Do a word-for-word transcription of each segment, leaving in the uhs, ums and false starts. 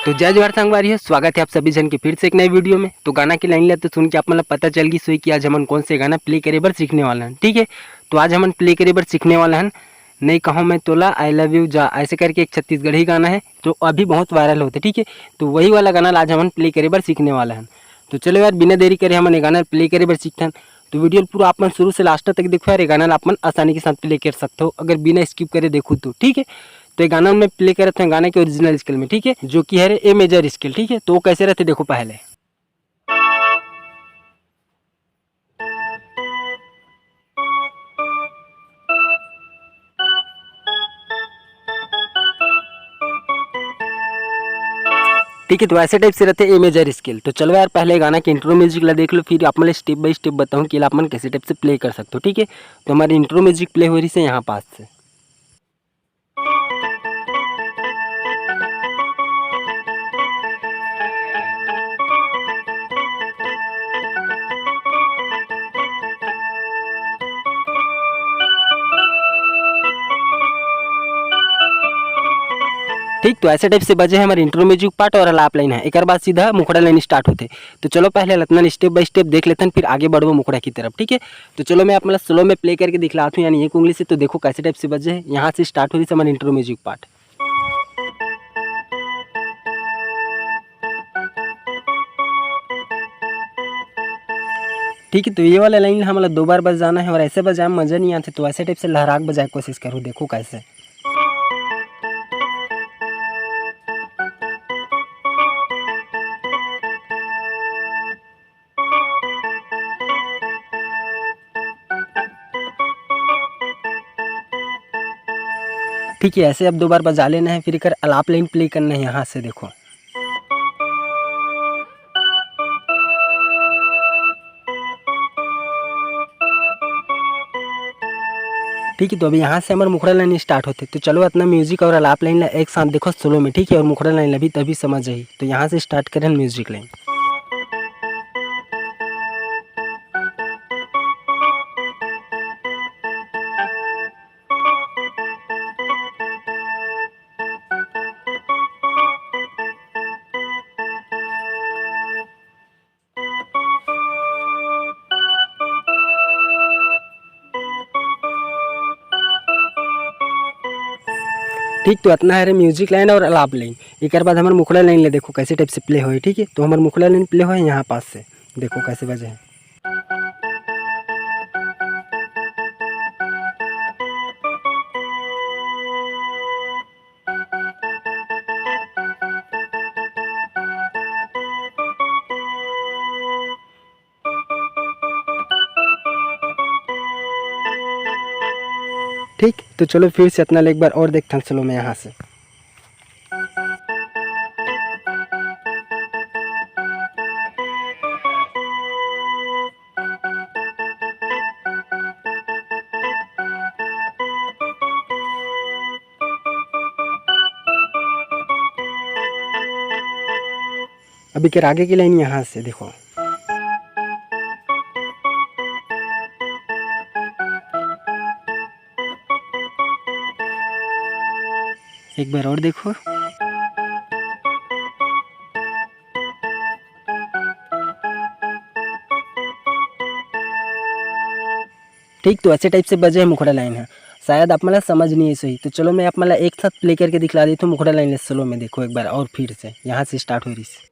तो जय जोहार संगवारी हो, स्वागत है आप सभी झन के फिर से एक नए वीडियो में। तो गाना की लाइन ला तो सुन के आप मन ला पता चल गइस होही कि आज हमन कौन से गाना प्ले करे बर सीखने वाला हन, ठीक है। तो आज हमन प्ले करे बर सीखने वाला हन, नहीं कहूँ मैं तोला, आई लव यू जा, ऐसे करके एक छत्तीसगढ़ी गाना है जो अभी बहुत वायरल होथे, ठीक है। तो वही वाला गाना ला आज हमन प्ले करे बर सीखने वाला हन। तो चलो यार, बिना देरी करे हमन ये गाना प्ले करे बर सीखथन। तो वीडियो ल पूरा आप मन शुरू से लास्ट तक देखो यार, ये गाना ला आप मन आसानी के साथ प्ले कर सकते हो अगर बिना स्किप करे देखो तो, ठीक है। तो ये गाना मैं प्ले करत हूँ गाना के ओरिजिनल स्केल में, ठीक है, जो कि है रे ए मेजर स्केल, ठीक है। तो वो कैसे रहते देखो पहले। ठीक है, तो ऐसे टाइप से रहते ए मेजर स्केल। तो चलो यार, पहले गाना के इंट्रो म्यूजिक ला देख लो, फिर आप मैं स्टेप बाय स्टेप बताऊँ कि आप मन कैसे टाइप से प्ले कर सकते हो, ठीक है। तो हमारे इंट्रो म्यूजिक प्ले हो रही से यहाँ पास से। ठीक, तो ऐसे टाइप से बजे है हमारे इंट्रो म्यूजिक पार्ट और अलाप लाइन है। एक बाद सीधा मुखड़ा लाइन स्टार्ट होते। तो चलो पहले लतना स्टेप बाय स्टेप देख लेथन, फिर आगे बढ़बो मुखड़ा की तरफ, ठीक है। तो चलो मैं आप मतलब स्लो में प्ले करके दिखलाता हूँ, यानी एक उंगली से। तो देखो कैसे टाइप से बजे है, यहाँ से स्टार्ट हो रही हमारे इंट्रो म्यूजिक पार्ट। ठीक है, तो ये वाला लाइन हमला दो बार बजाना है और ऐसे बजाए में मजा नहीं आते, तो ऐसे टाइप से लहरा के बजाए के कोशिश करो, देखो कैसे। ठीक है, ऐसे अब दो बार बजा लेना है, फिर एकर अलाप लाइन प्ले करना है यहाँ से, देखो। ठीक है, तो अभी यहाँ से हमारे मुखड़ा लाइन स्टार्ट होते। तो चलो, इतना म्यूजिक और अलाप लाइन ला एक साथ देखो स्लो में, ठीक है, और मुखड़ा लाइन ला भी तभी समझ आई। तो यहाँ से स्टार्ट करें म्यूजिक लाइन। ठीक, तो इतना है रे म्यूजिक लाइन और अलाप लाइन। एक बाद हमारे मुखड़ा लाइन ले, देखो कैसे टाइप से प्ले होए, ठीक है। तो हमारे मुखड़ा लाइन प्ले होए यहाँ पास से, देखो कैसे बजे हैं। ठीक, तो चलो फिर से इतना ले एक बार और देखथन स्लो में यहाँ से। अभी के आगे की लाइन यहाँ से देखो। एक बार और देखो। ठीक, तो ऐसे टाइप से बजे है मुखड़ा लाइन है। शायद आप मला समझ नहीं है सही, तो चलो मैं आप मला एक साथ प्ले करके दिखला देता हूँ मुखड़ा लाइन ले स्लो में। देखो एक बार और फिर से यहाँ से स्टार्ट हो रही से।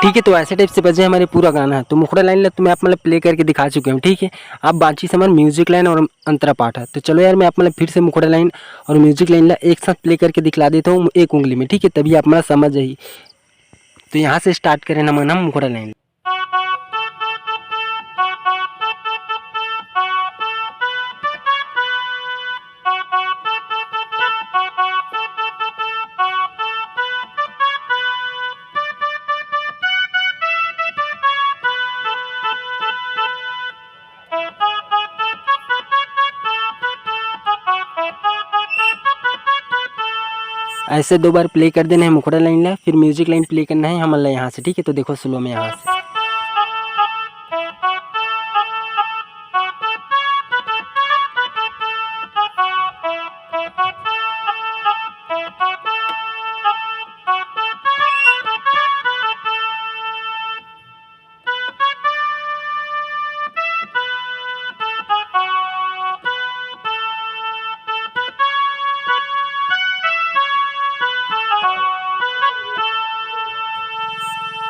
ठीक है, तो ऐसे टाइप से बजे हमारे पूरा गाना है। तो मुखड़ा लाइन ला तो मैं आप मतलब प्ले करके दिखा चुके हूँ, ठीक है। अब बाची से हमारे म्यूजिक लाइन और अंतरा पाठ है। तो चलो यार, मैं आप मतलब फिर से मुखड़ा लाइन और म्यूजिक लाइन ला एक साथ प्ले करके दिखला देता हूँ एक उंगली में, ठीक है, तभी आप मतलब समझ जाइए। तो यहाँ से स्टार्ट करें ना मन हम मुखड़ा लाइन। ऐसे दो बार प्ले कर देना है मुखड़ा लाइन ला, फिर म्यूजिक लाइन प्ले करना है हमन ला यहाँ से, ठीक है। तो देखो स्लो में यहाँ से।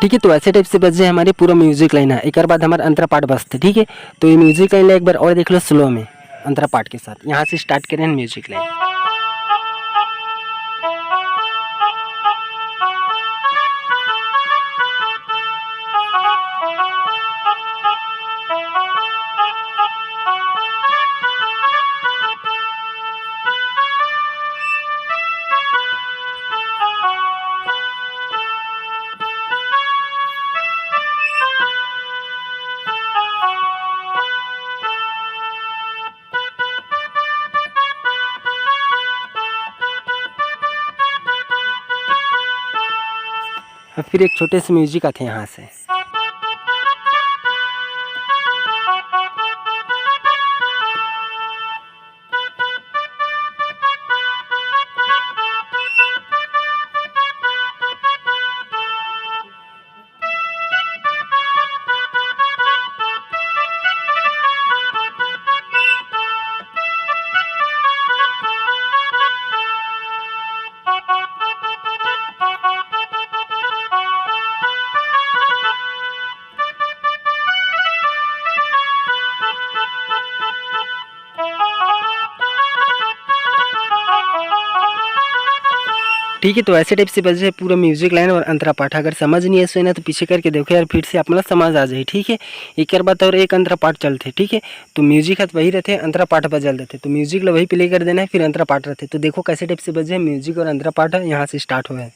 ठीक है, तो ऐसे टाइप से बजे हमारे पूरा म्यूजिक लाइन है। एक बाद हमारा अंतरा पाठ बजथे, ठीक है। तो ये म्यूजिक लाइन ला एक बार और देख लो स्लो में, अंतरा पाठ के साथ। यहाँ से स्टार्ट करें म्यूजिक लाइन। अब फिर एक छोटे से म्यूजिक आथे यहाँ से। ठीक है, तो ऐसे टाइप से बजे पूरा म्यूजिक लाइन और अंतरा पाठ। अगर समझ नहीं है सोना तो पीछे करके देखो यार, फिर से आप मतलब समझ आ जाए, ठीक है। एक बात और, एक अंतरा पाठ चलते, ठीक है। तो म्यूजिक है तो वही रहते, अंतरा पाठ बजल देते, तो म्यूजिक ला वही प्ले कर देना है, फिर अंतरा पाठ रहते। तो देखो कैसे टाइप से बजे म्यूजिक और अंतरा पाठ है, यहाँ से स्टार्ट हुआ है।